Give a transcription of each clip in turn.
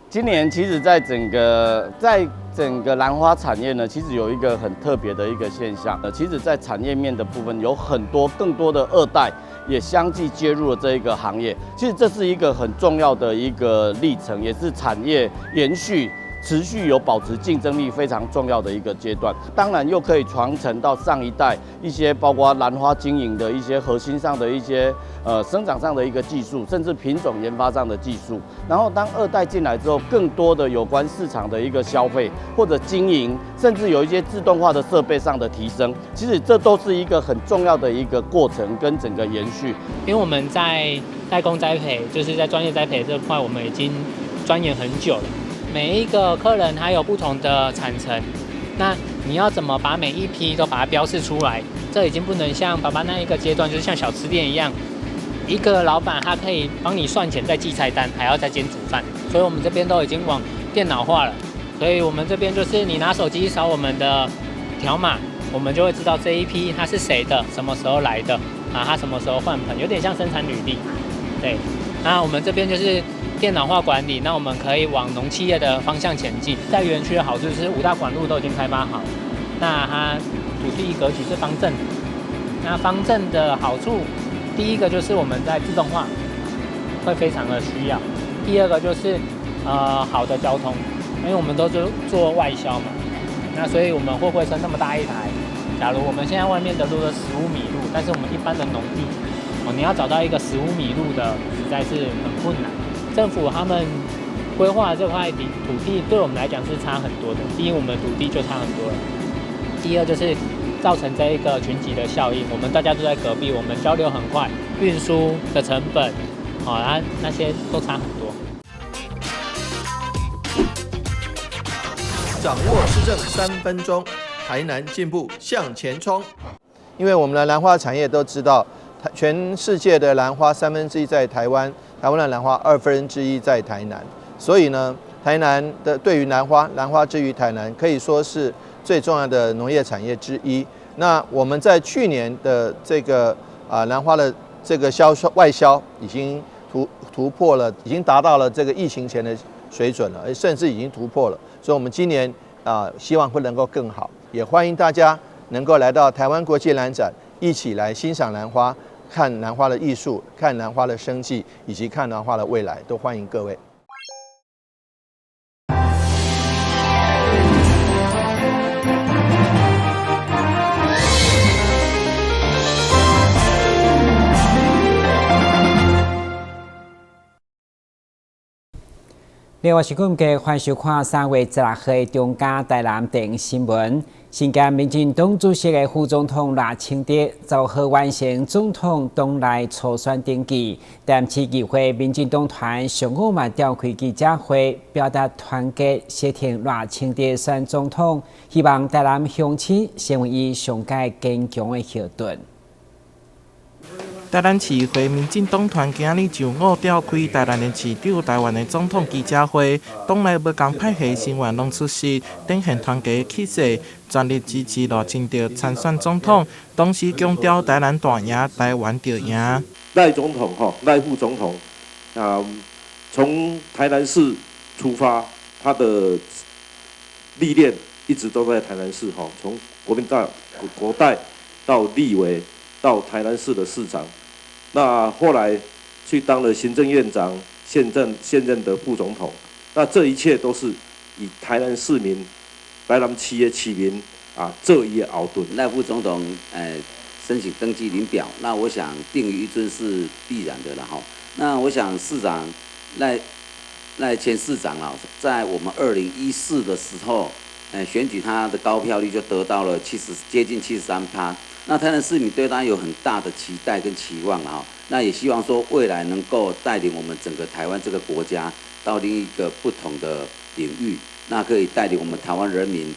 今年其實在整個蘭花產業呢，其實有一個很特別的一個現象。其實，在產業面的部分，有很多更多的二代也相繼介入了這一個行業。其實這是一個很重要的一個歷程，也是產業延續、持續有保持競爭力非常重要的一個階段。當然，又可以傳承到上一代一些包括蘭花經營的一些核心上的一些生長上的一個技術，甚至品種研發上的技術。然後當二代進來之後，更多的有關市場的一個消費或者經營，甚至有一些自動化的設備上的提升，其實這都是一個很重要的一個過程跟整個延續。因為我們在代工栽培，就是在專業栽培這塊，我們已經鑽研很久了。每一個客人他有不同的產程，那你要怎麼把每一批都把它標示出來？這已經不能像爸爸那一個階段，就是像小吃店一樣，一個老闆他可以幫你算錢，再記菜單，還要再兼煮飯。所以我們這邊都已經往電腦化了。所以我們這邊就是你拿手機掃我們的條碼，我們就會知道這一批它是誰的，什麼時候來的，啊，他什麼時候換盆，有點像生產履歷。對，那我們這邊就是電腦化管理，那我們可以往農企業的方向前進。在園區的好處是五大管路都已經開發好，那它土地格局是方正的。那方正的好處，第一個就是我們在自動化會非常的需要，第二個就是好的交通，因為我們都是做外銷嘛，那所以我們貨櫃車那麼大一台，假如我們現在外面的路都15米路，但是我們一般的農地，哦，你要找到一個15米路的，實在是很困難。政府他們規劃這塊土地，對我們來講是差很多的。第一，我們土地就差很多了；第二，就是造成這一個群集的效應，我們大家都在隔壁，我們交流很快，運輸的成本，啊，那些都差很多。掌握施政3分鐘，台南進步向前衝。因為我們的蘭花產業都知道，全世界的蘭花1/3在台灣。台灣的蘭花1/2在台南，所以呢，台南的對於蘭花，蘭花之於台南，可以說是最重要的農業產業之一。那我們在去年的這個蘭花的這個銷售外銷已經突破了，已經達到了這個疫情前的水準了，甚至已經突破了。所以，我們今年希望會能夠更好，也歡迎大家能夠來到台灣國際蘭展，一起來欣賞蘭花。看蘭花的藝術，看蘭花的生計，以及看蘭花的未來，都歡迎各位。另外是今日歡迎收看3月16號的中嘉台南電新聞。身兼民進黨主席的副總統賴清德，昨昏完成總統黨內初選登記。台南市議會民進黨團上午嘛召開記者會，表達團結協挺賴清德選總統，希望台南鄉親成為伊上蓋堅強的後盾。台南市議會民進黨團今仔日上午召開台南的市長、台灣的總統記者會，黨內無仝派系成員攏出席，展現團結氣勢，全力支持賴清德參選總統，同時強調台南大贏，台灣著贏。賴總統哈，賴副總統啊，從台南市出發，他的歷練一直都在台南市哈，從國民黨國代到立委，到台南市的市長。那後來去當了行政院長，現任的副總統，那這一切都是以台南市民、台南市的市民啊做伊的後盾。賴副總統申請登記領表，那我想定於一尊是必然的了哈。那我想市長賴前市長啊，在我們2014的時候，選舉他的高票率就得到了接近73%。那台南市民對他有很大的期待跟期望啊，那也希望說未來能夠帶領我們整個台灣這個國家到另一個不同的領域，那可以帶領我們台灣人民，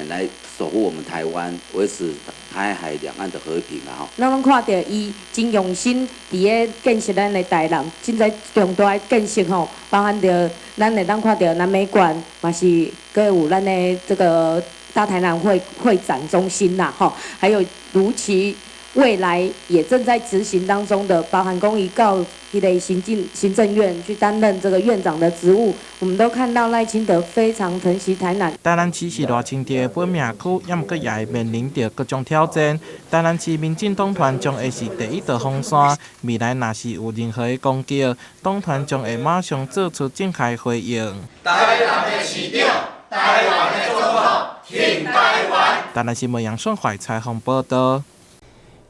來守護我們台灣，維持台海兩岸的和平啊！吼。咱攏看著伊真用心佇咧建設咱的台南，真濟重大的建設吼，包含著咱會當看著南美館，嘛是閣有咱的這個大台南會展中心啦，吼，還有蘆崎未來也正在執行當中的，包含講伊到彼个行政院去擔任這個院長的職務，我們都看到賴清德非常疼惜台南。台南市是賴清德的本命區，也毋過也會面臨著各種挑戰。台南市民進黨團將會是第一道防線，未來若是有任何的攻擊，黨團將會馬上做出正確回應。台南的市長，台灣的總統，挺台灣。台南新聞楊順懷採訪報導。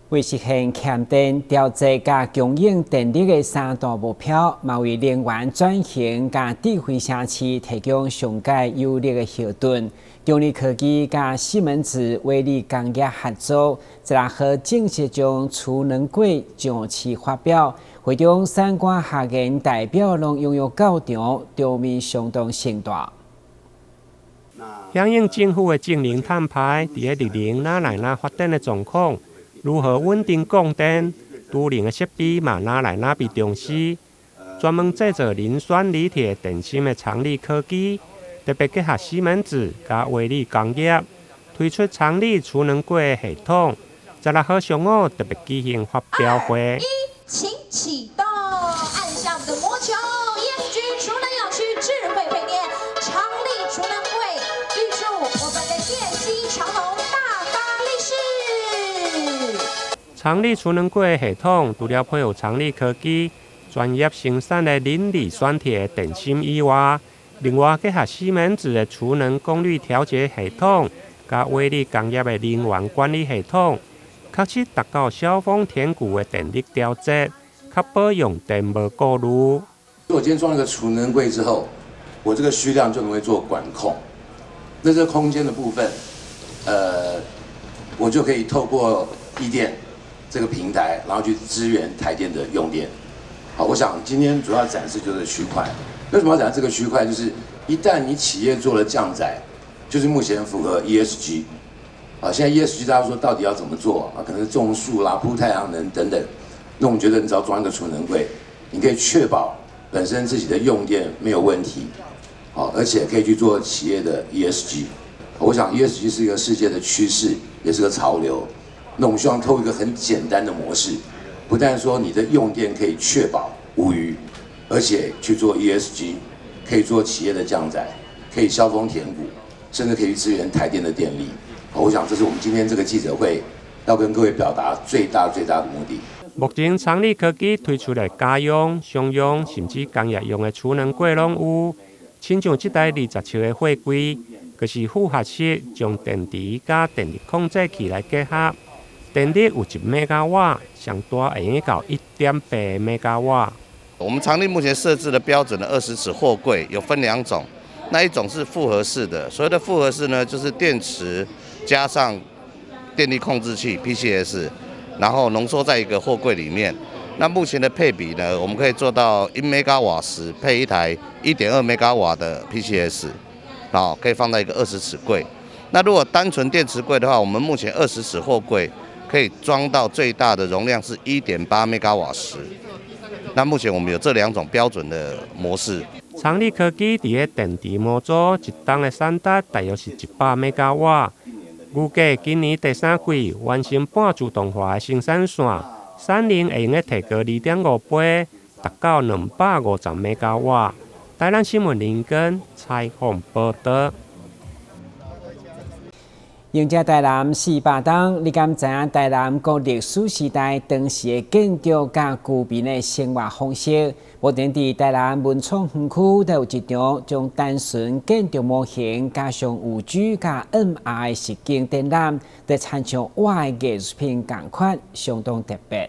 為實現慳電、調節佮供應電力的三大目標，嘛為能源轉型佮智慧城市提供上蓋有力的後盾。中力科技佮西門子威力工業合作，16號正式將儲能櫃上市發表。會中產官學研代表攏踴躍到場，場面相當盛大。響應政府的淨零碳排，佇咧綠能哪來哪發展的狀況，如何穩定供電？儲能的設備嘛，愈來愈被重視。專門製造磷酸鋰鐵電芯的長力科技，特別結合西門子佮威力工業，推出長力儲能櫃系統。16號上午特別舉行發表會。一，請啟動，按下我們的魔球，ESG 儲能永續智慧配電，長力儲能櫃，預祝我們的業績長虹大發利市。長力儲能櫃系統除了配合長力科技專業生產的磷鋰酸鐵電芯以外，另外結合西門子的儲能功率調節系統，佮威力工業的能源管理系統，確實達到削峰填谷的電力調節，確保用電無顧慮。我今天裝了個儲能櫃之後，我這個需量就能夠做管控。那這個空間的部分，我就可以透過一電這個平台，然後去支援台電的用電。好，我想今天主要展示就是區塊。為什麼要展示這個區塊？就是一旦你企業做了降載，就是目前符合 ESG。啊，現在 ESG 大家說到底要怎麼做啊？可能是種樹啦、鋪太陽能等等。那我們覺得你只要裝一個儲能櫃，你可以確保本身自己的用電沒有問題，好，而且可以去做企業的 ESG。我想 ESG 是一個世界的趨勢，也是個潮流。那我們希望透過一個很簡單的模式，不但說你的用電可以確保無虞，而且去做 ESG，可以做企業的降載，可以削峰填谷，甚至可以支援台電的電力。我想這是我們今天這個記者會要跟各位表達最大最大的目的。目前長力科技推出的家用、商用甚至工業用的儲能櫃攏有，親像這台20尺的貨櫃，就是複合式將電池佮電力控制器來結合，電力有1兆瓦，上大會用到1.8兆瓦。我們長力目前設置的標準的20尺貨櫃有分兩種，那一種是複合式的，所謂的複合式呢，就是電池加上電力控制器 PCS，然後濃縮在一個貨櫃裡面。那目前的配比呢，我們可以做到1兆瓦時配一台1.2兆瓦的 PCS，好，可以放在一個20尺櫃。那如果單純電池櫃的話，我們目前20尺貨櫃可以裝到最大的容量是1.8兆瓦時。那目前我們有這兩種標準的模式。長力科技佇咧電池模組一冬的產值大約是100兆瓦，預計今年第三季完成半自動化的生產線，產能會用得提高2.5倍，達到250兆瓦。台南新聞林根採訪報導。迎接台南400冬，你敢知影台南國歷史時代當時的建築佮居民的生活方式？目前佇台南文創園區都有一場將單純建築模型加上5G佮 MR 的實景展覽，就親像活的藝術品仝款，相當特別。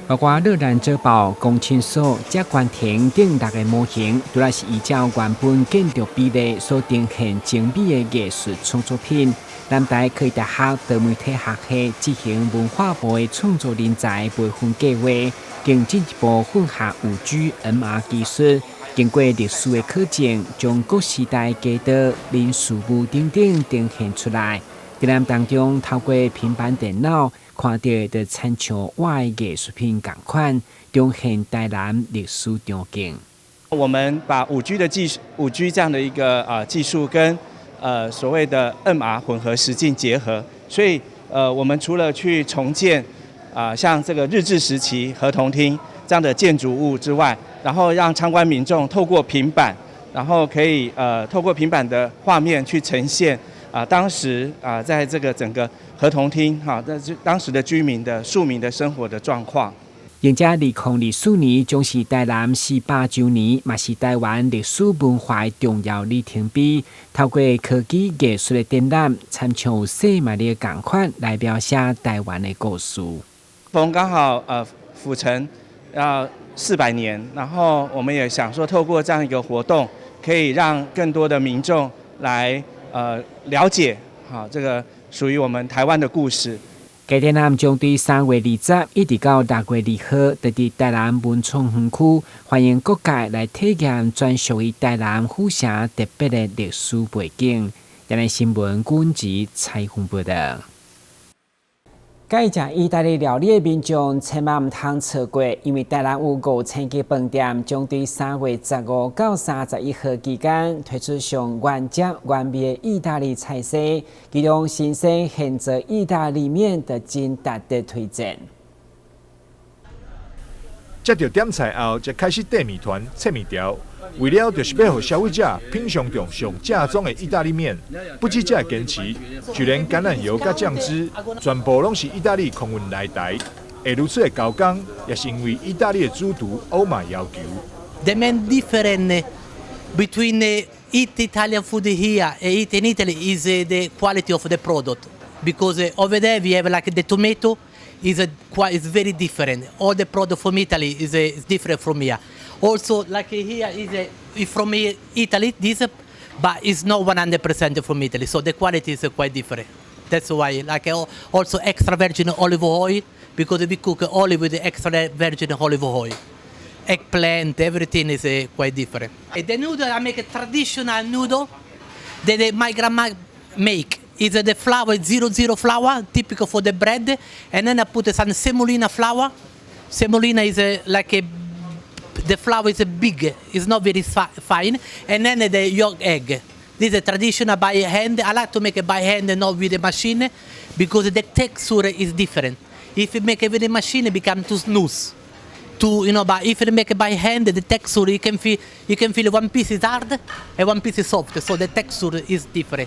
包括熱蘭遮堡、公親所、接官亭等六个模型，都來是依照原本建築比例所呈現精美的藝術創作品。南台科技大學多媒體學系執行文化部的創作人才培訓計劃，更進一步混合5G MR 技術，經過歷史的考證，將各時代街道、人事物等等呈現出來。展覽當中，透過平板電腦看到的，就親像活的藝術品仝款，重現台南歷史場景。我們把5G 的技術，5G 這樣的一個技術跟所謂的 MR 混合實境結合，所以我們除了去重建啊，像這個日治時期合同廳這樣的建築物之外，然後讓參觀民眾透過平板，然後可以透過平板的畫面去呈現啊當時啊在這個整個合同廳哈，在當時的居民的庶民的生活的狀況。迎這2024年將是台南400週年，嘛是台灣歷史文化的重要里程碑。透過科技藝術的展覽，參像細麥的仝款來描寫台灣的故事。逢剛好府城要400年，然後我們也想說透過這樣一個活動，可以讓更多的民眾來了解好這個屬於我們台灣的故事。該展覽將對3月20一直到6月2號，佇佇台南文創園區，歡迎各界來體驗專屬於台南府城特別的歷史背景。台南新聞軍籍採訪報道。佮意食意大利料理的民眾千萬毋通錯過，因為台南有5000間飯店將對3月15到31號期間推出上原汁原味的意大利菜色，其中新鮮現做意大利麵就真值得推薦。接著點菜後，才開始綴麵團、切麵條，為了就是欲予消費者品嚐著上正宗的意大利麵。不止這個堅持，就連橄欖油佮醬汁，全部攏是意大利空運來台。會如此的高工，也是因為意大利的主廚歐瑪要求。 The main difference between eat Italian food here and eat in Italy is the quality of the product. Because over there we have like the tomato is quite is very different. All the product from Italy is different from here. Also, like here is from Italy, this, but it's not 100% from Italy, so the quality is quite different. That's why, like also extra virgin olive oil, because we cook only with the extra virgin olive oil. Eggplant, everything is quite different. The noodle, I make a traditional noodle that my grandma make. Is the flour 00 flour, typical for the bread, and then I put some semolina flour. Semolina is like a the flour is big, it's not very fine, and then the yolk egg. This is a traditional by hand. I like to make it by hand and not with the machine because the texture is different. If you make it with the machine, it becomes too smooth. But if you make it by hand, the texture you can feel one piece is hard and one piece is soft, so the texture is different.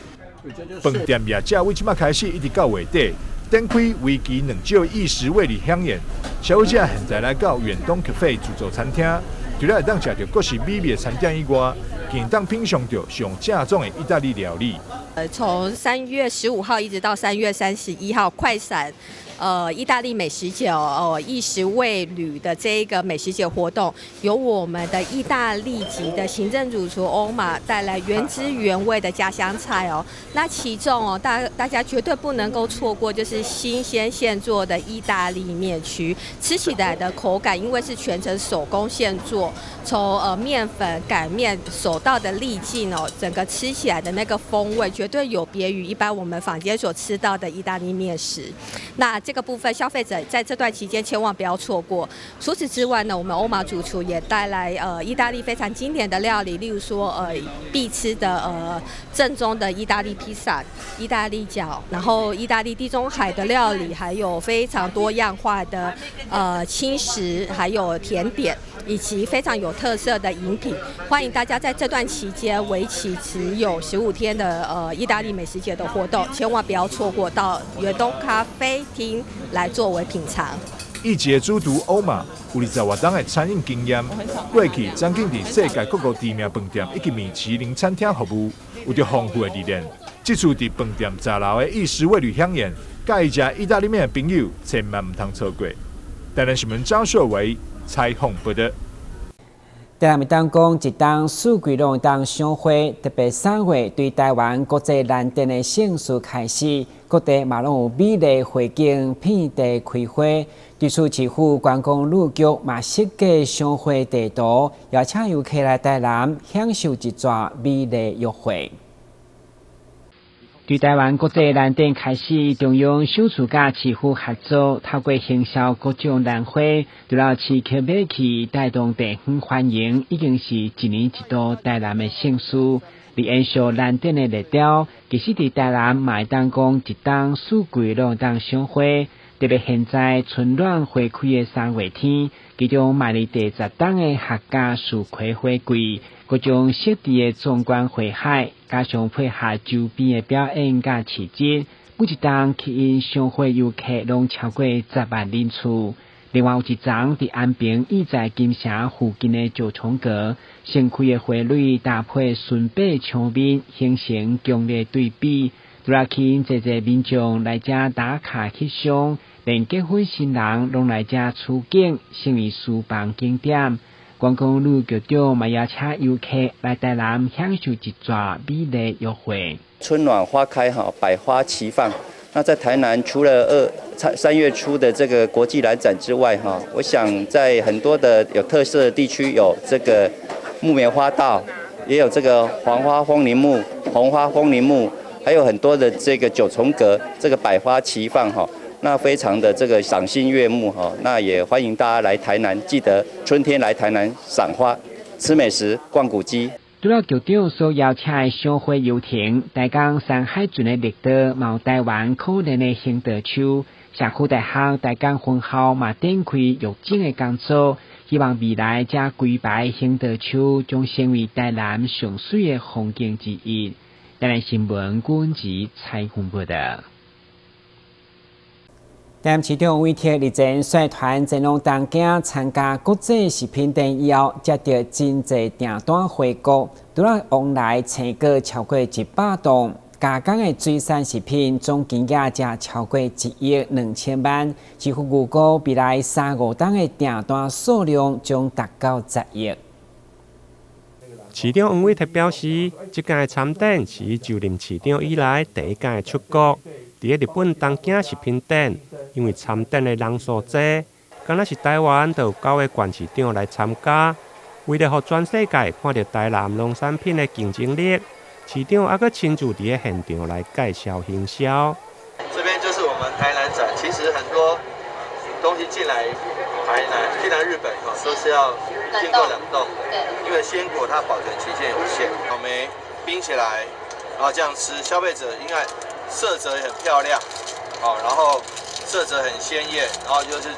飯店業者為這擺開始一直到月底，展開為期2日意式味旅饗宴。消費者現在來到遠東咖啡自助餐廳，除了會當食著各式美味的餐點以外，更會當品嚐著上正宗的意大利料理。從3月15號一直到3月31號，快閃意大利美食節哦，意食味旅的這一個美食節活動，由我們的意大利籍的行政主廚歐瑪帶來原汁原味的家鄉菜哦。那其中哦，大家絕對不能夠錯過，就是新鮮現做的意大利麵區，吃起來的口感，因為是全程手工現做，從麵粉擀麵手到的粒勁哦，整個吃起來的那個風味，絕對有別於一般我們坊間所吃到的意大利麵食。那這個部分，消費者在這段期間千萬不要錯過。除此之外呢，我們歐瑪主廚也帶來意大利非常經典的料理，例如說必吃的正宗的意大利披薩、意大利餃，然後意大利地中海的料理，還有非常多樣化的輕食，還有甜點，以及非常有特色的飲品。歡迎大家在這段期間，為期只有15天的意大利美食節的活動，千萬不要錯過，到遠東咖啡廳來作為品嘗。意籍的主廚歐瑪有20外冬的餐飲經驗，過去曾經佇世界各國知名飯店以及米其林餐廳服務，有著豐富的歷練。這次佇飯店十樓的意式味旅饗宴，佮意食意大利麵的朋友千萬毋通錯過。台南新聞張碩維採訪報道。台南會當講，一冬四季攏會當賞花，特別3月對台灣國際蘭展的盛事開始，各地嘛攏有美麗花景遍地開花。對此，市府觀光旅局嘛設計賞花地圖，邀請遊客來台南享受一逝美麗約會。對台灣國際蘭展開始，中央首次佮市府合作，透過行銷各種蘭花，除了刺激買氣，帶動地方繁榮，已經是一年一度台南的盛事。而延續蘭展的熱潮，其實佇台南嘛會當講一冬四季攏會當賞花。特別現在春暖花開的三月天，其中邁入第十冬的客家蜀葵花季，各種設置的壯觀花海，加上配合周邊的表演佮市集，每一冬吸引賞花遊客攏超過10萬人次。另外有一叢佇安平義載金城附近的九重閣，盛開的花蕊搭配純白牆面，形成強烈對比。除了吸引濟濟民眾來遮打卡翕相，連結婚新人攏來遮取景，成為私房景點。觀光旅局長嘛邀請遊客來台南享受一逝美麗約會。春暖花開，哈，百花齊放。那在台南，除了二三三月初的這個國際蘭展之外，哈，我想在很多的有特色的地區，有這個木棉花道，也有這個黃花風鈴木、紅花風鈴木，還有很多的這個九重閣，這個百花齊放，哈，那非常的這個賞心悅目，哈。那也歡迎大家來台南，記得春天來台南賞花、吃美食、逛古蹟。除了局長所邀請的賞花遊艇，台江山海圳的綠道，嘛有台灣可憐的行道樹，社區大學台江分校嘛展開育種的工作，希望未來這規排行道樹將成為台南上媠的風景之一。台南新聞郭文吉採訪報導。台南市長委託日前率團前往東京參加國際食品展以後，接著真濟訂單回國，除了往來生果超過100棟，加工的水產食品總金額則超過1億2千萬，市府預估未來三五冬的訂單數量將達到10億。市長黃偉哲表示，這屆參展是伊就任市長以來第一屆出國，佇咧日本東京食品展，因為參展的人數濟，敢若是台灣就有九個縣市長來參加。為了予全世界看著台南農產品的競爭力，市長猶閣親自佇咧現場來介紹行銷。這邊就是我們台南展，其實很多東西進來台南、進來日本哈，都是要經過冷凍的，因為鮮果它保存期限有限，草莓冰起來，然後這樣吃，消費者應該色澤也很漂亮，哦，然後色澤很鮮豔，然後又是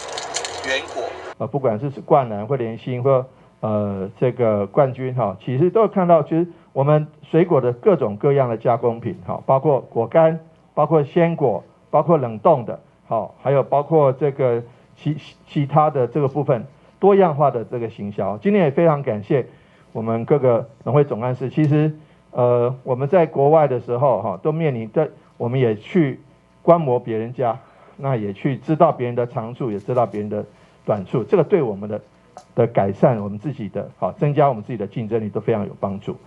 原果。不管是灌籃或聯新或這個冠軍哈，其實都看到，其實我們水果的各種各樣的加工品哈，包括果乾，包括鮮果，包括冷凍的，好，還有包括這個其他的這個部分多樣化的這個行銷。今天也非常感謝我們各個農會總幹事。其實，我們在國外的時候哈，都面臨的，我們也去觀摩別人家，那也去知道別人的長處，也知道別人的短處，這個對我們的改善，我們自己的好，增加我們自己的競爭力都非常有幫助。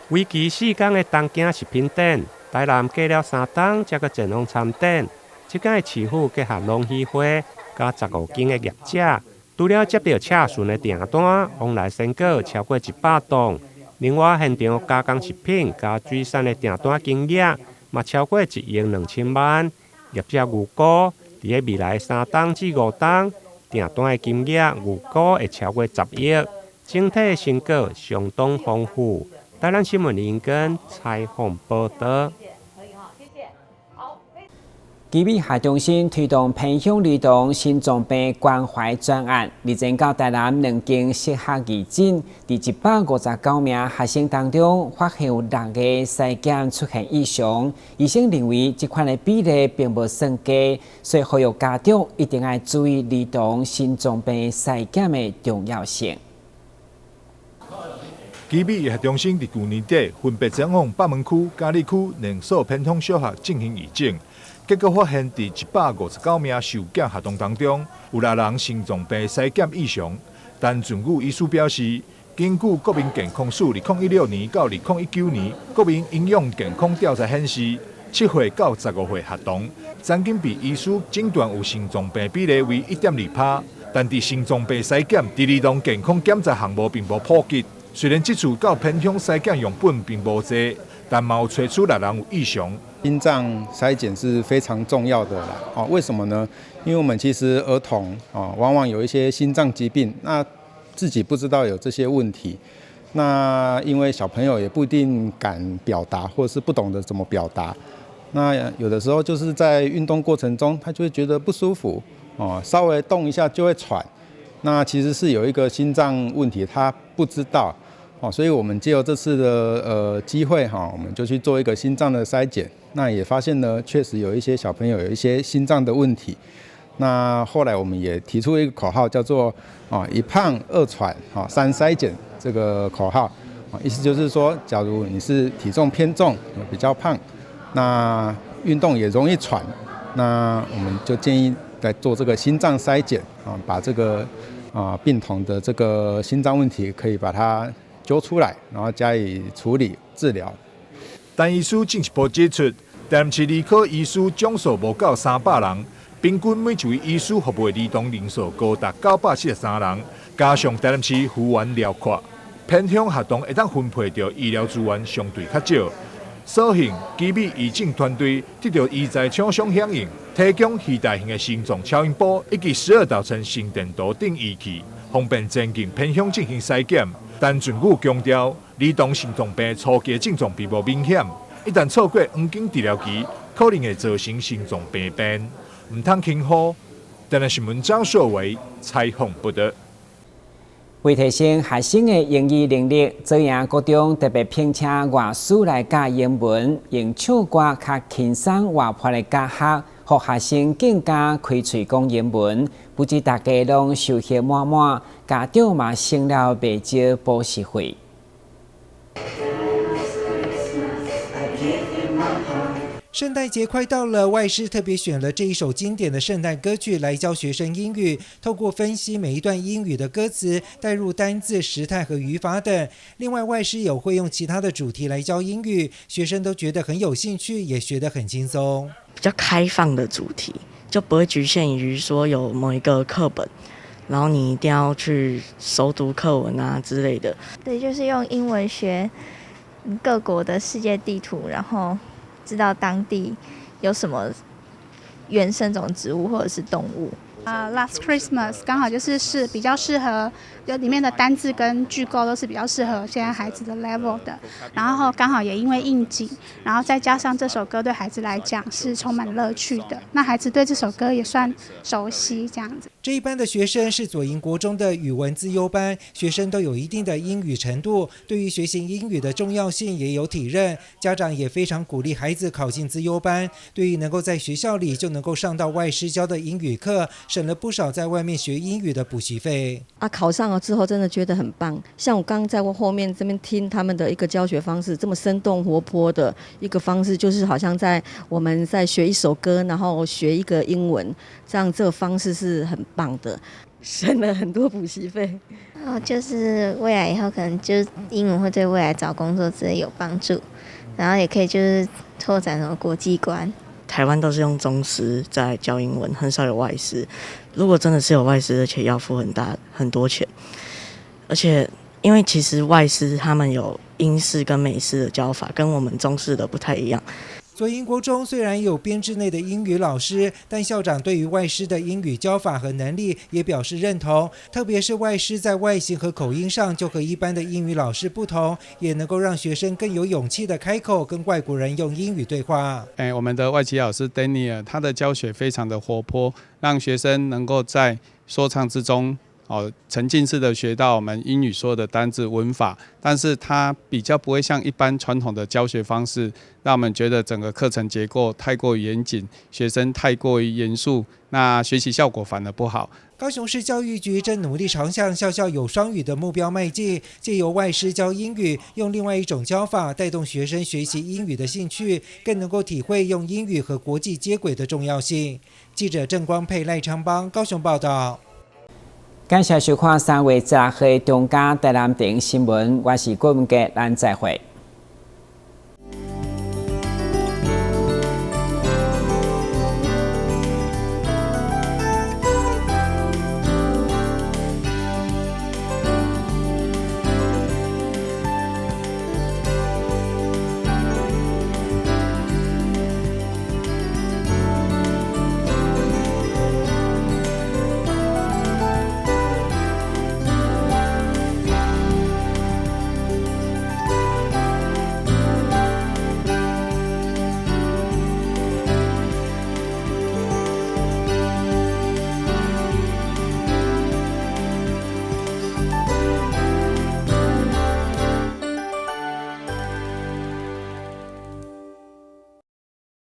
為期4天的東京食品展，台南隔了3冬才閣前往參展。這屆市府結合農協會，佮15間的業者，除了接著赤順的訂單，往來鮮果超過100棟。另外，現場加工食品佮水產的訂單金額嘛超過1億2千萬。業者預估，佇咧未來3冬至5冬，訂單的金額預估會超過10億，整體成果相當豐富。台南新聞林根採訪報導。奇美醫學中心推動偏鄉兒童心臟病關懷專案，日前到台南兩間適合義診，佇159名學生當中，發現有六個篩檢出現異常。醫生認為這款的比例並無算低，所以呼籲家長一定愛注意兒童心臟病篩檢的重要性。奇美醫學中心佇舊年底分別前往北門區、嘉義區兩所偏鄉小學進行義診。結果發現，佇159名受檢學童當中，有六人心臟病篩檢異常。陳俊宇醫師表示，根據國民健康署2016年到2019年國民營養健康調查顯示，7歲到15歲學童，曾經被醫師診斷有心臟病比例為1.2趴，但佇心臟病篩檢佇兒童健康檢查項目並無普及。雖然這次到偏鄉篩檢樣本並無濟，但嘛有揣出六人有異常。心臟篩檢是非常重要的啦。哦，為什麼呢？因為我們其實兒童哦，往往有一些心臟疾病，那自己不知道有這些問題。那因為小朋友也不一定敢表達，或者是不懂得怎麼表達。那有的時候就是在運動過程中，他就會覺得不舒服，哦，稍微動一下就會喘。那其實是有一個心臟問題，他不知道。哦，所以我們藉由這次的機會哈，我們就去做一個心臟的篩檢。那也發現呢，確實有一些小朋友有一些心臟的問題。那後來我們也提出一個口號，叫做啊一胖二喘，三篩檢這個口號，意思就是說，假如你是體重偏重，比較胖，那運動也容易喘，那我們就建議來做這個心臟篩檢啊，把這個病童的這個心臟問題可以把它揪出來，然後加以處理治療。陳醫師進一步指出，台南市兒科醫師總數無夠300人，平均每一位醫師服務的兒童人數高達973人，加上台南市幅員遼闊，偏鄉學童會當分配著醫療資源相對較少。所幸奇美醫政團隊得著醫材廠商響應，提供攜帶型的心臟超音波以及12導程心電圖等儀器，方便前進偏鄉進行篩檢。陳俊武強調，兒童心臟病初期症狀並無明顯，一旦錯過黃金治療期，可能會造成心臟病變，毋通輕忽。台南新聞張碩偉採訪報導。為提升學生的英語能力，左營國中特別聘請外師來教英文，用唱歌較輕鬆活潑的教學，予學生更加開喙講英文。不止大家攏收穫滿滿，家長嘛省了袂少補習費。聖誕節快到了，外師特別選了這一首經典的聖誕歌曲來教學生英語。透過分析每一段英語的歌詞，帶入單字、時態和語法等。另外，外師有會用其他的主題來教英語，學生都覺得很有興趣，也學得很輕鬆。比較開放的主題，就不會局限於說有某一個課本，然後你一定要去熟讀課文啊之類的。對，就是用英文學各國的世界地圖，然後知道當地有什麼原生種植物或者是動物。Last Christmas 剛好就是比較適合，就裡面的單字跟句構都是比較適合現在孩子的 level 的。然後剛好也因為應景，然後再加上這首歌對孩子來講是充滿樂趣的，那孩子對這首歌也算熟悉，這樣子。這一班的學生是左營國中的語文資優班，學生都有一定的英語程度，對於學習英語的重要性也有體認。家長也非常鼓勵孩子考進資優班，對於能夠在學校裡就能夠上到外師教的英語課，省了不少在外面學英語的補習費。啊，考上了之後真的覺得很棒。像我剛在我後面這邊聽他們的一個教學方式，這麼生動活潑的一個方式，就是好像在我們在學一首歌，然後學一個英文，這樣這個方式是很棒的，省了很多補習費。哦，就是未來以後可能就是英文會對未來找工作之類有幫助，然後也可以就是拓展什麼國際觀。台灣都是用中師在教英文，很少有外師。如果真的是有外師，而且要付很大很多錢，而且因為其實外師他們有英式跟美式的教法，跟我們中式的不太一樣。左營國中雖然有編制內的英語老師，但校長對於外師的英語教法和能力也表示認同。特別是外師在外形和口音上就和一般的英語老師不同，也能夠讓學生更有勇氣的開口跟外國人用英語對話。我們的外籍老師 Daniel，他的教學非常的活潑，讓學生能夠在說唱之中，沉浸式的學到我們英語所有的單字文法，但是他比較不會像一般傳統的教學方式，讓我們覺得整個課程結構太過於嚴謹，學生太過於嚴肅，那學習效果反而不好。高雄市教育局正努力朝向校校有雙語的目標邁進，藉由外師教英語，用另外一種教法帶動學生學習英語的興趣，更能夠體會用英語和國際接軌的重要性。記者鄭光佩、賴昌邦高雄報道。感謝收看3月10號中嘉台南電新聞，我是郭文傑，咱再會。